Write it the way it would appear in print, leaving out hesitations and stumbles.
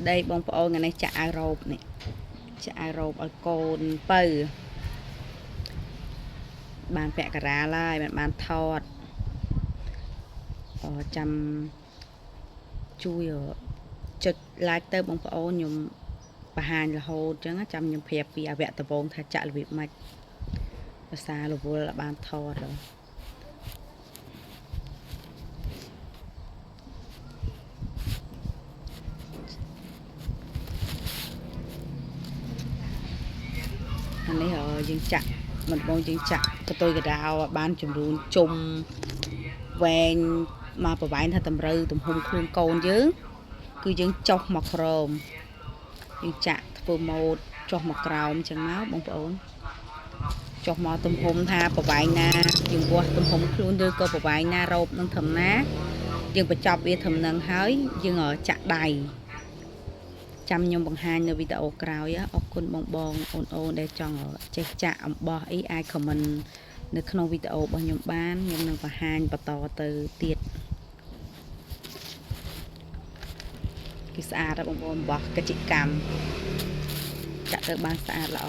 ដីបងប្អូនថ្ងៃនេះចាក់អាវរ៉ូបនេះចាក់អាវរ៉ូបឲ្យកូនបើបានពាក់ការ៉ាឡើយមិនបានថតអចាំជួយចុច like ទៅបងប្អូនខ្ញុំបង្ហាញរហូតអញ្ចឹងចាំខ្ញុំប្រាប់ពីអវៈដំបងថាចាក់របៀបម៉េចភាសារវល់បានថត អានេះយើងចាក់មិនបងយើងចាក់កតុយកដាវឲ្យបានចំនួនជុំវែងមកប្រវែងថាតម្រូវទំហំខ្លួនកូនយើង គឺយើងចុះមកក្រោមយើងចាក់ធ្វើម៉ូតចុះមកក្រោមអញ្ចឹងមកបងប្អូនចុះមកទំហំថាប្រវែងណាយើងវាស់ទំហំខ្លួនឬក៏ប្រវែងណារ៉ូបនឹងធំណាយើងបញ្ចប់វាធំនឹងហើយយើងចាក់ដៃចាំខ្ញុំបង្ហាញនៅវីដេអូក្រោយអរគុណបងបងអូនអូនដែលចង់ចេះចាក់អំបោះអីអាច comment នៅក្នុងវីដេអូរបស់ខ្ញុំបានខ្ញុំនឹងបង្ហាញបន្តទៅទៀតគឺស្អាតបងប្អូនអំបោះកជិកម្មចាក់ទៅបានស្អាតល្អ